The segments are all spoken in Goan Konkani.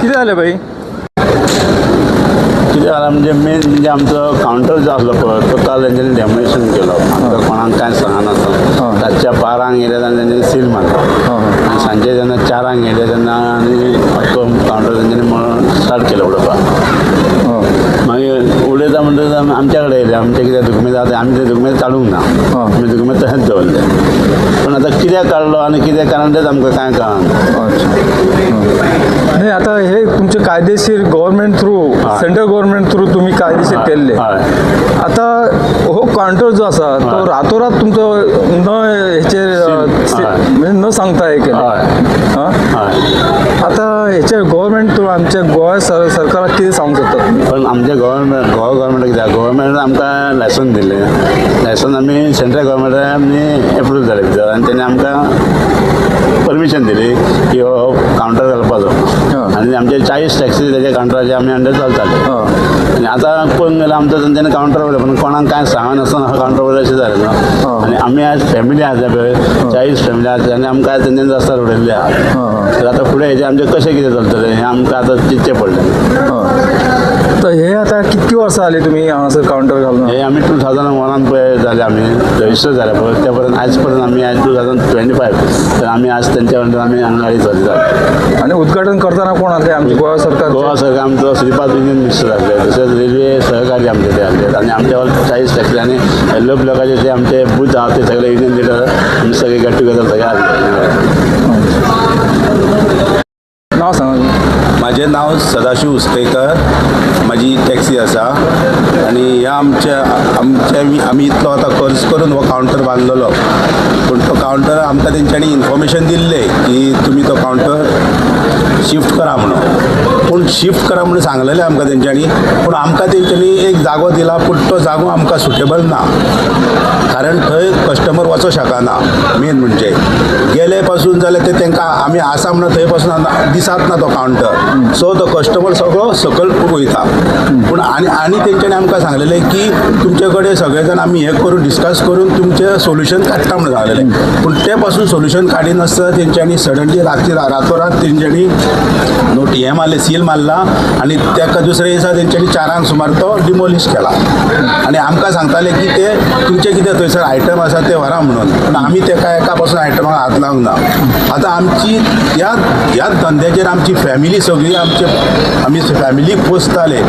कितें जालें भाई? कितें जालां म्हणजे मेन म्हणजे आमचो कावंटर जो आसलो पळय तो काल तेंच्यांनी डेमोलेशन केलो. आमकां कोणाक कांय सांगनासतना रातच्या 12 येयले तेन्ना तेंच्यांनी सील मारलो आनी सांजे जेन्ना 4 येयले तेन्ना आनी तो कावंटर तेंच्यांनी म्हणून स्टार्ट केलो उडोवपाक. मागीर उडयता म्हणटकच आमच्या कडेन येयले, आमचें कितें दुकुमेंत आसा आमी ते दुकुमेंत काडूंक ना, आमी दुकुमेंत तशेंच दवरले. पूण आतां कित्याक काडलो आनी कितें कारण तेंच आमकां कांय कळना. नाही, आता हे तुमचे कायदेशीर government through, central government through तुम्ही कायदेशीर केल्ले. आता हो काउंटर जो आसा तो रातोरात तुमचो न हेचेर म्हणजे न सांगता हे केलें. आता हेचेर गव्हर्मेंट थ्रू आमच्या गोवा सरकाराक कितें सांगूंक शकता तुमी? पण आमच्या गव्हर्मेंट, गोवा गव्हर्मेंट कित्याक गव्हर्मेंटान आमकां लायसन्स दिलें, लायसन्स आमी सेंट्रल गव्हर्मेंटान आमी एप्रूव जालें भितर आनी तेणी आमकां परमिशन दिली की हो कावंटर घालपाचो. आनी आमचे 40 टॅक्सी तेच्या कावंटराचे आमी अंडर चलताले. आनी आतां पळोवंक गेल्यार आमचो तेंच्यांनी कावंटर वयलो, पूण कोणाक कांय सांगनासतना कावंटर वयलो अशें जालें न्हू. आनी आमी आज फॅमिली आसा पळय, 40 फॅमिली आसा आनी आमकां आज तेंच्यांनी रस्त्यार उडयल्ले आहा. तर आतां फुडें हेजें आमचें कशें कितें चलतलें हें आमकां आतां चिंतचें पडलें. तर हे आतां कितकी वर्सां जालीं तुमी हांगासर कावंटर घालून? हे आमी 2001 पळय जाले आमी रजिस्टर जाले पळय, त्या पर्यंत आयज पर्यंत आमी आज 2025 तर आमी आज तेंच्या अंडर आमी हांगा गाडी चलयतात. आनी उद्घाटन करतना कोण आसले? आमचे गोवा सरकार, गोवा सरकार आमचो श्रीपाद युनियन मिनिस्टर आसले, तशेंच रेल्वे सहकारी आमचे ते आसले आनी आमच्या 40 टॅक्सी आनी येल्लो ब्लॉकाचे जे आमचे बूथ आहा ते सगळे युनियन लिडर आमी सगळे गेट टुगेदर सगळे आसले. नांव सांगा. म्हाजें नांव सदाशिव उस्तेकर, म्हाजी टॅक्सी आसा आनी ह्या आमच्या आमच्या आमी इतलो आतां खर्च करून हो कावंटर बांदलेलो, पूण तो कावंटर आमकां तेंच्यांनी इन्फॉर्मेशन दिल्लें की तुमी तो कावंटर शिफ्ट करा म्हणून. पूण शिफ्ट करा म्हणून सांगलेलें आमकां तेंच्यांनी, पूण आमकां तेंच्यांनी एक जागो दिला, पूण तो जागो आमकां सुटेबल ना, कारण थंय कस्टमर वचोंक शकना. मेन म्हणजे गेले पासून जाल्यार ते तांकां आमी आसा म्हणून थंय पासून दिसात ना तो कावंटर, सो तो कस्टमर सगळो सकयल वयता. पूण आनी आनी तेंच्यांनी आमकां सांगलेलें की तुमचे कडेन सगळे जाण आमी हें करून डिस्कस करून तुमचें सोल्युशन काडटा म्हणून सांगलेलें, पूण तें पासून सोल्युशन काडिनासतना तेंच्यांनी सडनली रातोरात तेंच्यांनी नोट हें मारलें, सील मारला आनी ताका दुसऱ्या दिसा तेंच्यांनी 4 सुमार तो डिमोलिश केला. आनी आमकां सांगताले की ते तुमचें कितें थंयसर आयटम आसा ते व्हरा म्हणून, पूण आमी तेका एका पासून आयटमाक हात लावंक ना. आतां आमची ह्या ह्या धंद्याचेर आमची फॅमिली सगळी आमचे आमी फॅमिली पोसताले,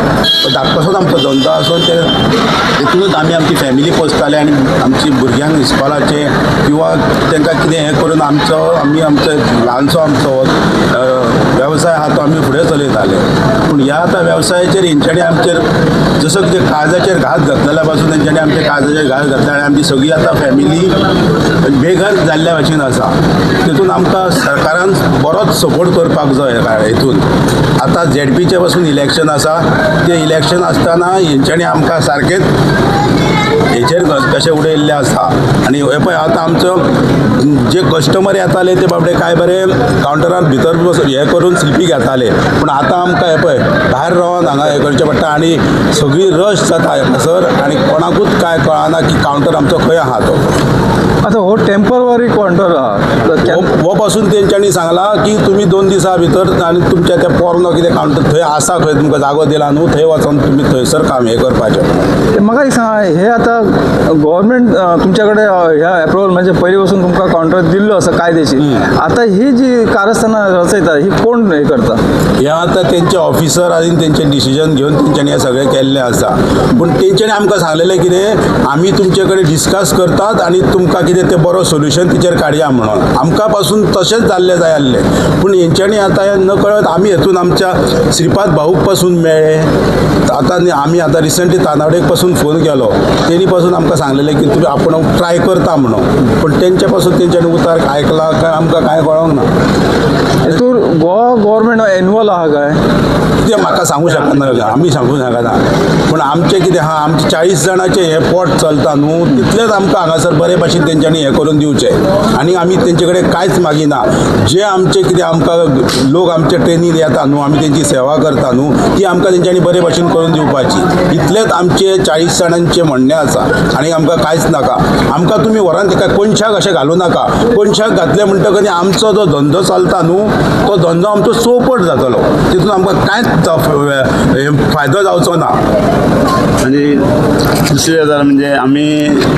धाकपासून आमचो धंदो आसून ते तितूनच आमी आमची फॅमिली पोसताले आनी आमची भुरग्यांक इस्कॉलाचें किंवा तांकां कितें हें करून आमचो आमी आमचो ल्हानसो आमचो वेवसाय आहा तो आमी फुडें चलयताले. पूण ह्या आतां वेवसायाचेर हेंच्यांनी आमचेर जसो कितें काळजाचेर घात घातलेल्या पासून तेंच्यांनी आमच्या काळजाचेर घात घातले आनी आमची सगळी आतां फॅमिली बेघर जाल्ल्या भशेन आसा. तितून आमकां सरकारान बरोच सपोर्ट करपाक जाय. हितून आतां झेडपीचें पासून इलेक्शन आसा, तें इलेक्शन आसतना हेंच्यांनी आमकां सारकेंच हेचेर कशें उडयल्लें आसा. आनी हे पळय आतां आमचो जे कस्टमर येताले ते बाबडे काय बरे कावंटरार भितर हें करून स्लिपी घेताले, पूण आतां आमकां हें पळय भायर रावन हांगा हें करचें पडटा आनी सगळी रश जाता हांगासर आनी कोणाकूच कांय कळना की कावंटर आमचो खंय आहा तो. आतां हो टेम्पररी कावंटर आहा हो पासून तेंच्यांनी सांगलां की तुमी 2 दिसां भितर आनी तुमच्या त्या पोरनो कितें कावंटर थंय आसा खंय तुमकां जागो दिला न्हू थंय वचोन तुमी थंयसर काम हें करपाचें. म्हाका एक सांगा, हे आतां गव्हर्मेंट तुमच्या कडेन ह्या एप्रुवल म्हणजे पयलीं पासून तुमकां कावंटर दिल्लो आसा कायदेशीर. आतां ही जी कारस्थानां रचयता ही कोण हे करता? हे आतां तेंचे ऑफिसर आनी तेंचे डिसिजन घेवन तेंच्यांनी हें सगळें केल्लें आसा. पूण तेंच्यांनी आमकां सांगलेलें कितें आमी तुमचे कडेन डिस्कस करतात आनी तुमकां कितें तें बरो सोल्युशन तेचेर काडया म्हणून. आमकां पासून तशेंच जाल्लें जाय आसलें, पूण हेंच्यांनी आतां हें नकळत आमी हेतून आमच्या श्रीपाद भाऊक पासून मेळ्ळे. आतां आमी आतां रिसंटली तानावडेक पासून फोन केलो, तेणी पासून आमकां सांगलेलें की तुमी आपूण ट्राय करता म्हणून. पूण तेंचे पासून तेंच्यांनी उतार आयकला काय आमकां कांय कळोंक ना. हितून गोवा गव्हर्मेंट एनवॉल्व आहा काय तें म्हाका सांगू शकना, आमी सांगूंक शकना. पूण आमचें कितें आहा, आमचें 40 जाणांचें हें पोट चलता न्हू, तितलेंच आमकां हांगासर बरे भाशेन तेंच्यांनी हें करून दिवचें. आनी आमी तेंचे कडेन कांयच मागिना. जे आमचें कितें आमकां लोक आमच्या ट्रेनीन येता न्हू, आमी तेंची सेवा करता न्हू, ती आमकां तेंच्यांनी बरे भाशेन करून दिवपाची. इतलेंच आमचें 40 जाणांचें म्हणणें आसा आनी आमकां कांयच नाका. आमकां तुमी व्हरान तेका कोनशाक अशें घालूं नाका. कोनशाक घातलें म्हणटकच आमचो जो धंदो चलता न्हू तो धंदो आमचो चौपट जातलो, तितून आमकां कांयच फायदो जावचो ना. आनी दुसरी गजाल म्हणजे आमी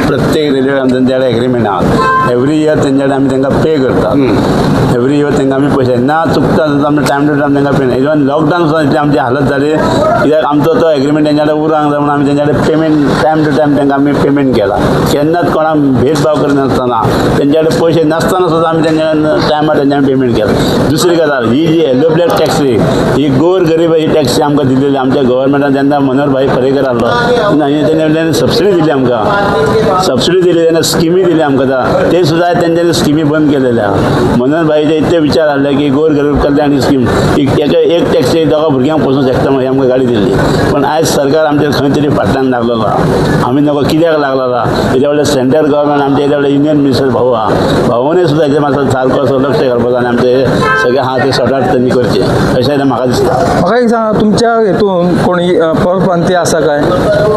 प्रत्येक रेल्वे आमच्या तेंच्या कडेन एग्रीमेंट आहा. एवरी इयर तेंच्या कडेन आमी तांकां पे करतात. एवरी इयर तांकां आमी पयशे ना चुकता आमी टायम टू टायम तांकां पे. इवन लॉकडावन सुद्दां इतली आमची हालत जाली कित्याक आमचो तो एग्रीमेंट तेंच्या कडेन उरूंक जाय म्हणून आमी तेंच्या कडेन पेमेंट टायम टू टायम तांकां आमी पेमेंट केला. केन्नाच कोणाक भेदभाव करिनासतना तेंच्या कडेन पयशे नासतना सुद्दां आमी तेंच्या टायमार तेंच्यानी पेमेंट केला. दुसरी गजाल ही जी येलो ब्लॅक टॅक्सी ही गोर गरीब ही टॅक्सी आमकां दिलेली आमच्या गव्हर्मेंटान. जेन्ना मनोहर भाई पर्रीकर आसलो तेन्ना तेणें सबसिडी दिली आमकां, सबसिडी दिली तेन्ना स्किमी दिली आमकां, ते सुद्दां तेंच्यांनी स्किमी बंद केलेल्या आहा. मनोहर भाईचे इतले विचार आसले की गोर गरीब कल्याण स्कीम एक टॅक्सी दोगा भुरग्यांक पोसूंक शकता म्हणून आमकां गाडी दिल्ली. पण आयज सरकार आमच्या खंय तरी फाटल्यान लागलेलो आहा. आमी नको कित्याक लागलेलो आहा, हेज्या व्हडलें सेंट्रल गव्हर्मेंट आमच्या हेज्या व्हडलें युनियन मिनिस्टर भाऊ आहा, भाऊने सुद्दां हेजेर मातसो सारको असो लक्ष घालपाचो आनी आमचे सगळे आहा ते सॉर्ट आउट त्यांनी करचे अशें म्हाका दिसता. म्हाका एक सांगा, तुमच्या हेतून कोणी परप्रांतीय आसा काय?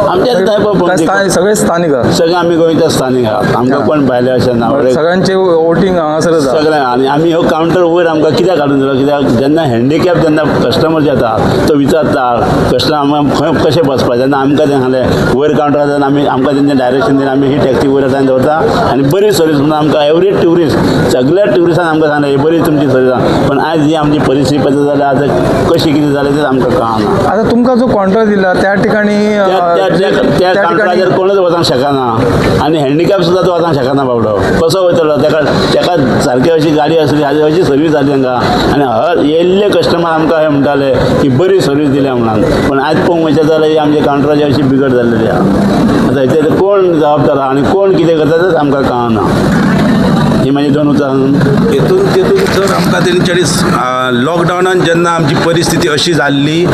आमच्या सगळे स्थानिक आहा, सगळे आमी गोंयच्या स्थानिक आहात, आमकां कोण भायले अशें ना, सगळ्यांचे वोटींग हांगासर सगळें. आनी आमी हो कावंटर वयर आमकां कित्याक काडून दिलो, कित्याक जेन्ना हँडिकॅप जेन्ना कस्टमर येता तो विचारता कस्टमर आमकां खंय कशें बसपाचें, तेन्ना आमकां तें सांगलें वयर कावंटर आसा, आमी आमकां तेंचें डायरेक्शन दिलें, आमी ही टॅक्सी वयर आसा दवरता आनी बरी सर्वीस म्हणून आमकां एवरी ट्युरिस्ट सगळ्या ट्युरिस्टान आमकां सांगलें ही बरी तुमची सर्वीस आसा. पण आयज ही आमची परिस्थिती पळयता जाल्यार आतां कशी कितें जालें तें आमकां कळना. आतां तुमकां जो कावंटर दिला त्या ठिकाणी त्या कावंटराचेर कोणूच वचूंक शकना आनी हँडिकॅप सुद्दां तो वचूंक शकना बाबडो, कसो वयतलो ताका, ताका सारकी अशी गाडी आसली अशी सर्वीस जाली तांकां. आनी हर येयल्ले कस्टमर आमकां हें म्हणटाले की बरी सर्वीस दिल्या म्हणून. पण आयज पळोवंक वयता जाल्यार ही आमच्या कावंटराची अशी बिगड जाल्लेली आहा. आतां हेचेर कोण जबाबदार आहा आनी कोण कितें करता तेंच आमकां कळना. ही म्हाजी दोन उतरां. हेतून तेतून जर आमकां तेंच्यांनी लॉकडावनान जेन्ना आमची परिस्थिती अशी जाल्ली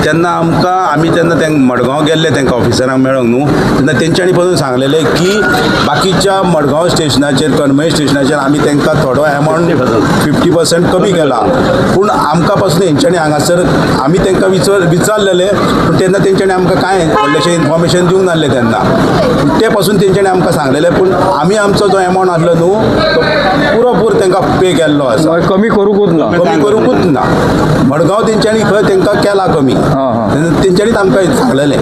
तेन्ना आमकां आमी तेन्ना तेंकां मडगांव गेल्ले तेंकां ऑफिसरांक मेळोंक न्हू, तेन्ना तेंच्यांनी पसून सांगलेलें की बाकीच्या मडगांव स्टेशनाचेर कणमय स्टेशनाचेर आमी तेंकां थोडो एमावंट 50% कमी केला, पूण आमकां पासून हेंच्यांनी हांगासर आमी तेंकां विचारलेलें, पूण तेन्ना तेंच्यांनी आमकां कांय व्हडलेशें इन्फॉर्मेशन दिवंक नासलें तेन्ना. ते पासून तेंच्यांनी आमकां सांगलेलें, पूण आमी आमचो जो एमावंट आसलो न्हू तो पुरोपूर तेंकां पे केल्लो आसा, कमी करूंकूच ना, कमी करूंकूच ना. मडगांव तेंच्यांनी खंय तेंकां केला कमी, तेंच्यांनीच आमकां सांगलेलें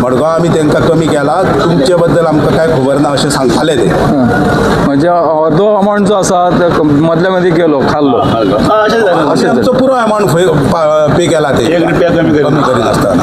मडगांव आमी तेंकां कमी केला, तुमचे बद्दल आमकां कांय खबर ना अशें सांगताले ते. म्हणजे अर्दो अमावंट जो आसा ते मदल्या मदीं गेलो खाल्लो, आमचो पुरो अमावंट पे केला ते, एक रुपया कमी करिनासतना.